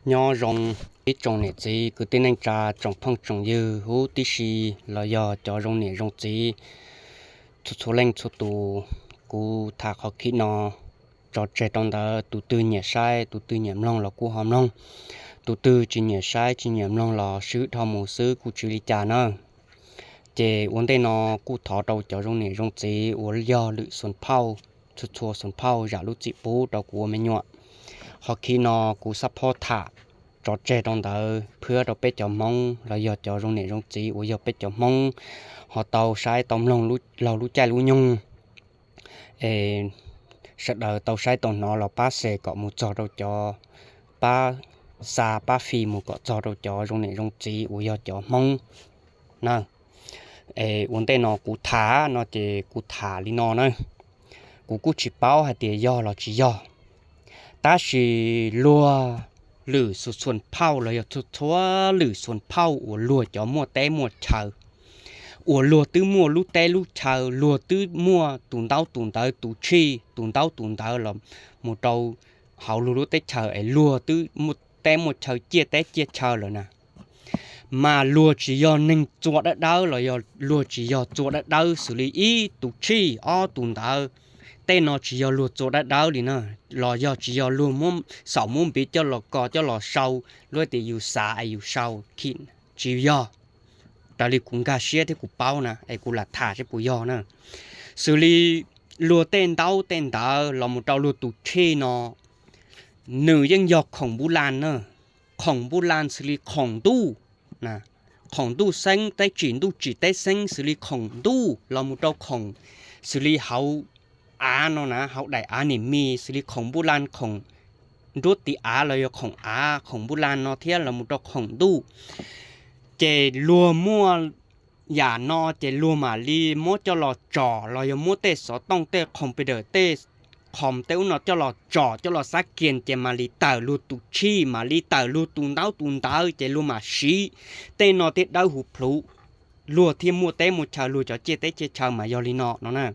Nyob zoo ib tsoom niam txiv kwv tij neej tsa tsoom phooj tsoom ywg huv tib si los yog cov zoo niam zoo txiv txhua txhua leej txhua tus. Kuv tham qhov khib no tso tseg rau ntawd, tus twg nyiam saib tus twg nyiam mloog los kuj ho mloog, tus twg tsis nyiam saib tsis nyiam mloog los swb dhau mus xwb kuj tsis ua li cas nawb. Ces ua ntej no kuj thov rau cov zoo niam zoo txiv uas yog lwm xuas phauj, txhua txhua xuas phauj zam lub txim pub rau kuv ua me nyuam. Qhov khib no kuv xab phob tham tso tseg rau ntawd phwab rau peb cov Hmoob los yog cov zoo niam zoo txiv uas yog peb cov Hmoob ho tau saib tau mloog laug lub caij lub nyoog es sawv daws tau saib tau hnov los pab share kom mus txog rau cov, pab xa pab fij mus kom txog rau cov zoo niam zoo txiv uas yog cov Hmoob na. Es ua ntej no kuv tham no ces kuv tham li no na. Kuv kuj tsis paub hais tias yog los tsis yog, tab sis luag lwm xuas xuas phauj los yog txhua txhua lwm xuas phauj uas luag cov muaj teb muaj chaw, uas luag twb muaj lub teb lub chaw, luag twb muaj tus ntaub tus ntawv tus tshij tus ntaub tus ntawv los mus rau hauv luag lub teb chaws es luag twb muaj teb muaj chaw ciaj teb ciaj chaw lawm na, mas luag tsis yog neeg txua dawb dawb los yog luag tsis yog txua dawb dawb xws li ib tus tshij ob tus ntawv. Tej no tsis yog luag txua dawb dawb li na, los yog tsis yog luag muab xaum muab npiv coj los kos coj los sau, luag tias yus xav es yus sau khi, tsis yog. Raws li kuv nkag siab thiab kuv paub na es kuv lam tham seb puas yog na. Xws li luag tej ntaub tej ntawv los mus rau luag tus tshij no, nws yeej yog khoom npub lan na. Khoom npub lan xws li khoom ntuj, khoom ntuj xeeb teb tsim ntuj tsim teb xeeb xws li khoom ntuj los mus rau khoom xws li hauv av no na, hauv daim av niam mis xws li khoom npub lan khoom nruab tiv av los yog khoom av khoom npub lan no thiab los mus rau khoom ntuj. Ces luag muaj yam no ces luag mam li muab coj los tsom los yog muab tej xov tooj tej computer tej khoom tej ub no coj los tsom coj los xab kias ces mam li tawm luag tus tshij mam li tawm luag tus ntaub tus ntawv ces luag mam siv tej no thiaj dawb huv plhuv. Luag thiaj muaj teb muaj chaw luag cov ciaj teb ciaj chaw mas yog li no no na.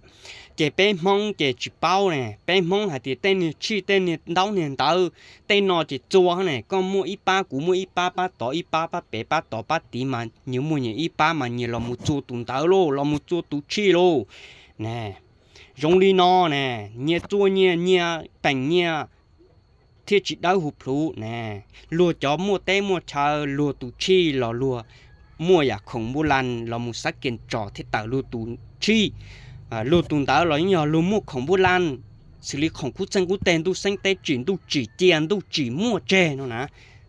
Ces peb Hmoob ces tsis paub ne, peb Hmoob hais tias tej niag tshij tej niag ntaub niag ntawv tej no ces txua ne, koj muaj ib pab kuv muaj ib pab, pab tod ib pab, pab pem pab tod pab tid mas nyias muaj nyias ib pab mas nyias los mus txua tus ntawv lauj los mus txua tus tshij lauj ne. Zoo li no ne, nyias txua nyias, nyias peem nyias thiaj tsis dawb huv plhuv ne. Luag cov muaj teb muaj chaw luag tus tshij los luag muaj yam khoom npub lan los mus xab kias tsom thiaj tawm luag tus tshij. Luag tus ntawv los yeej yog luag muaj khoom npub lan xws li khoom kub txeeg kub teg ntuj xeeb teb tsim ntuj tsim cia ntuj tsim muaj tseg no na,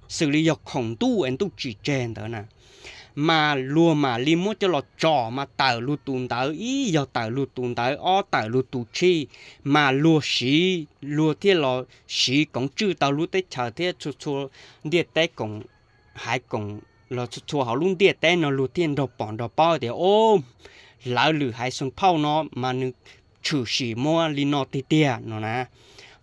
xws li yog khoom ntuj es ntuj tsim tseg ntawd na, mas luag mam li muab coj los tsom mas tawm luag tus ntawv, ib yog tawm luag tus ntawv, ob tawm luag tus tshij, mas luag siv, luag thiaj los siv koom tswj tau lub teb chaws thiab txhua txhua ntiaj teb koom, haiv koom los txhua txhua hauv lub ntiaj teb no luag thiaj nrog pom nrog paub tias o, lawv lwm haiv xoo phauj no mas nws tshwm sim muaj li no tiag tiag no na.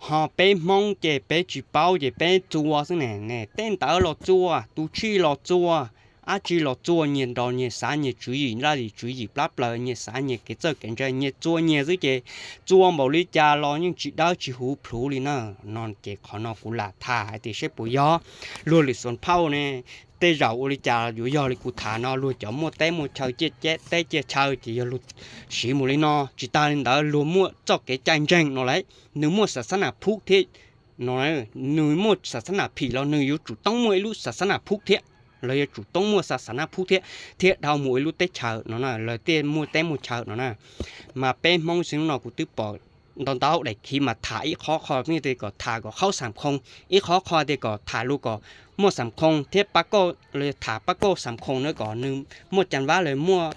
Ho peb Hmoob ces peb tsis paub ces peb txua xwb ne, tej ntawv los txua, tus tshij los txua, dab tsi los txua, nyias nrog nyias xav nyias tswv yim, laj lim tswv yim plab plaws, nyias xav nyias kev txawj kev ntse, nyias txua nyias xwb ces txua npaum li cas los yeej tsis dawb tsis huv plhuv li na. No ces qhov no kuv lam tham hais tias seb puas yog luag lwm xuas phauj ne, tej zaum ua li cas yuav yog li kuv tham no, luag cov muaj teb muaj chaw ciaj teb ciaj chaw ces yog luag siv mus li no. Tsis tas li ntawd luag muaj txoj kev cai ntseeg no lauj, nws muaj xav xab nas phub thiab no, nws muaj xav xab nas phim los nws yuav tsum toob muaj ib lub xav xab nas phub thiab, los yuav tsum toob muaj xav xab nas phub thiab, thiab dhau mus ib lub teb chaws no na, lawv thiaj muaj teb muaj chaw no na. Mas peb Hmoob xwb no kuv twb pom ntau ntau daim khiv mas tham ib qhov qho tias kom tham kom khaub xam khoo, ib qhov qho tias kom tham lus kom muaj xam khoo thiab pab kauj, tham pab kauj xam khoo na kom nws muaj cam vab los muaj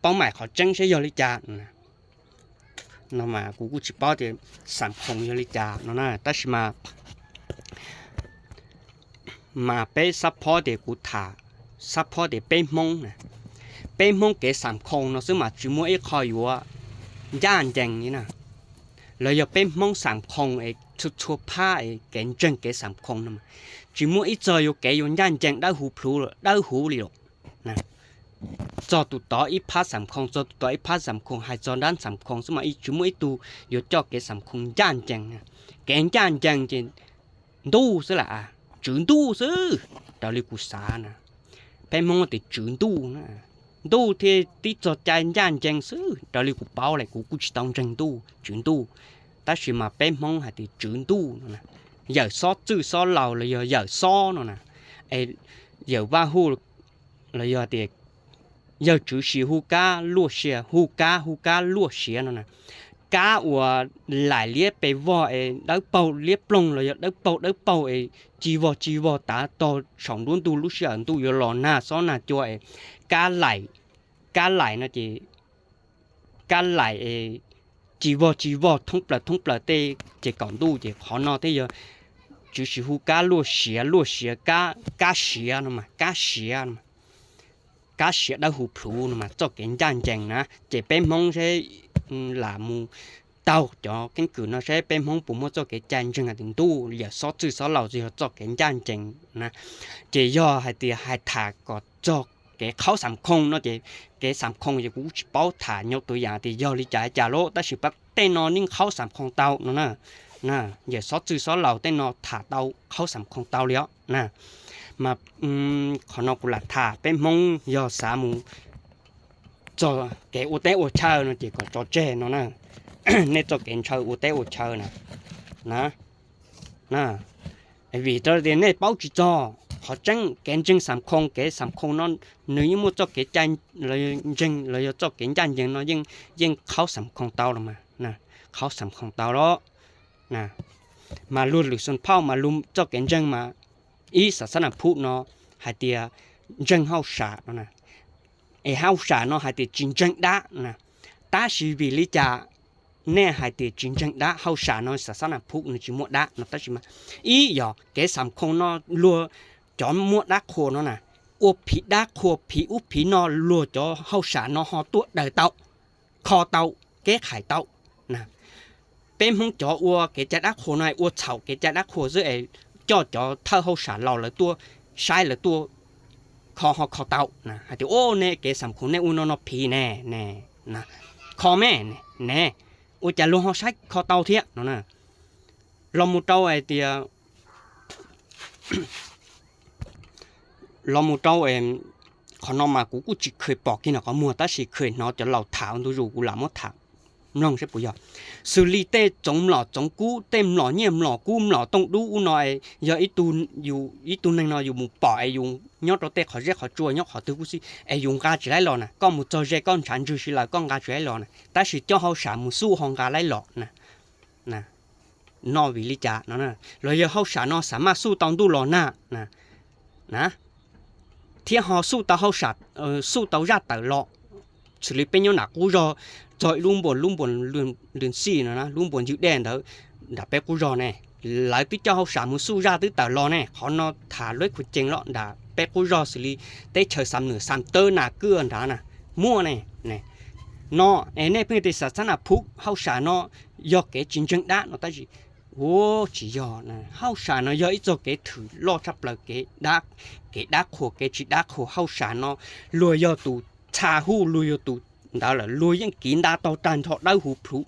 paub maim qhov tseeb seb yog li cas no. Kuv kuj tsis paub tias xam khoo yog li cas no na, tab sis mas mas peb xab phob tias kuv tham, xab phob tias peb Hmoob, peb Hmoob kev xam khoo no xwb mas tsis muaj ib qho yuav ncaj ncees li na. Los yog peb Hmoob xam khoo es txhua txhua phab es kev ntseeg kev xam khoo no tsis muaj ib txog yuav kev yuav ncaj ncees dawb huv plhuv dawb huv li lawm. Txog tus tod ib phab xam khoo, txog tus tod ib phab xam khoo, hais txog dab xam khoo xwb mas tsis muaj ib tug yuav coj kev xam khoo ncaj ncees. Kev ncaj ncees ces ntuj xwb lam, tswv ntuj xwb, raws li kuv xav na. Peb Hmoob tias tswv ntuj na, ntuj thiaj tib txog cai ncaj ncees xwb, raws li kuv paub lawm, kuv kuj tsis tau ntseeg ntuj tswv ntuj, tab sis mas peb Hmoob hais tias tswv ntuj no na, yawm xob txwj xob laus los yog yawm xob no na, es yawm Vaj Huj los yog tias yawg Tswv Siv hu kab luaj siav, hu kab hu kab luaj siav no na, kab uas laim liab pes vog es dawb paug liab ploog los yog dawb paug dawb paug es ci vog ci vog tav tog saum nruab ntug lub sij hawm ntuj yuav los nag xob nag cua es kab laim, kab laim no ces kab laim es ci vog ci vog thoob plaws thoob plaws tej ces kaum ntuj ces qhov no thiaj yog Tswv Siv hu kab luaj siav, luaj siav kab, kab siav no mas, kab siav no, kab siav dawb huv plhuv no mas txoj kev ncaj ncees na. Ces peb Hmoob seb lam mus taug cov keeb kwm no seb peb Hmoob puas muaj txoj kev cai ntseeg hais tias ntuj yawm xob txwj xob laus txog yog txoj kev ncaj ncees na. Ces yog hais tias hais tham kom txog kev qhaub xam khoo no ces kev xam khoo ces kuv tsis paub tham nyob tus yam tias yog li cas li cas lawm, tab sis tej no yeej qhaub xam khoo tau no na. Yawm xob txwj xob laus tej no tham tau qhaub xam khoo tau li os na. Mas qhov no kuv lam tham peb Hmoob yog xav mus txog kev ua teb ua chaw no ces kom tso tseg no na. Nej txoj kev ntshaw ua teb ua chaw na, na, vim rau tias nej paub tsis txog qhov tseeb kev ntseeg xam khoo, kev xam khoo no nws yeej muaj txoj kev cai ntseeg los yog txoj kev ncaj ncees no yeej qhaub xam khoo tau los mas, qhaub xam khoo tau los. Mas luag lwm xeem phauj mas luag txoj kev ntseeg mas ib xav xab nas phub no hais tias ntseeg hauj sam no na, es hauj sam no hais tias tsis ntseeg dab na. Tab sis vim li cas nej hais tias tsis ntseeg dab? Hauj sam no xav xab nas phub nws tsis muaj dab no tab sis mas ib yog kev xam khoo no luag cov muaj dab qhuas no na, ua phiv dab qhuas phiv ub phiv no luag cov hauj sam no ho tuaj daws tau, kho tau, keb qhais tau. Peb Hmoob cov ua kev cai dab qhuas no ua txhaum kev cai dab qhuas xwb es coj cov thawj hauj sam laus lawv tuaj saib lawv tuaj kho ho kho tau na. Hais tias o nej kev xam khoo nej ua no no phiv ne, kho me ne, ua cas luag ho saib kho tau thiab no na. Los mus rau hais tias los mus rau qhov no mas kuv kuj tsis khw pom kiag no qhov muag tab sis khw hnov cov laus tham ntu zus kuv lam muab tham mloog saib puas yog. Xws li tej txoov mlom txoov kub, tej mlom nyiaj mlom kub mlom tooj dub ub no, yog ib tug neeg no yus mus pom es yus nyob rau tej qhov zeb qhov tsua nyob qhov twg kuj xij es yus nqa tsis laib los na, koj mus txog ze koj ntshav ntswg si lawm koj nqa tsis laib los na, tab sis coj hauj sam mus xuj ho nqa laib los na. Noj vim li cas no, los yog hauj sam no xav maj xuj tau ntuj los nag na, thiab ho xuj tau hauj sam, xuj tau zaj tawm los. Xws li peb nyob nram qub zog, txog ib lub npuas, lub npuas lwm xij no na, lub npuas ncw dej ntawd nram peb qub zog ne, lawv twb coj hauj sam mus xuj zaj twb tawm los ne. Qhov no tham luab khu cees los nram peb qub zog xws li teb chaws Xam Nwm Xam Tawb Nas Kwj nrad na, muaj ne. No es nej pheej tias xav xab nas phub hauj sam no yog kev tsis ntseeg dab no tab sis ua tsis yog. Hauj sam no yog ib txoj kev thwm loj tshaj plaws, kev dab qhuas kev tsis dab qhuas. Hauj sam no luag yog tus txha huj, luag yog tus ntawd lawm, luag yeej kiv nta tau tag nrho dawb huv plhuv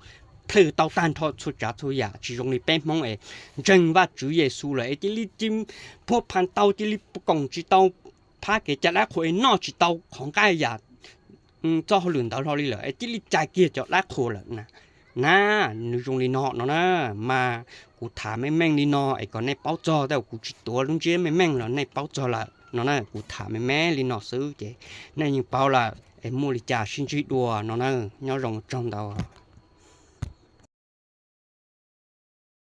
plhws tau tag nrho txhua tsav txhua yam. Tsis zoo li peb Hmoob es ntseeg Vajtswv Yexus lawm es cia li phuab pha tau, cia li koom tsis tau phab kev cai dab qhuas es noj tsis tau qhov nqaij yam txoj hauj lwm ntawd hlo li lawm es cia li cais kiag cov dab qhuas lawm na. Na, nws zoo li no no na, mas kuv tham meej meej li no es kom nej paub txog, tej zaum kuv tsis tuav lub ntsiab meej meej los nej paub txog lawm no na. Kuv tham me me li no xwb ces nej yeej paub lawm es muaj li cas sib ntsib dua no na. Nyob zoo tsaug ntau.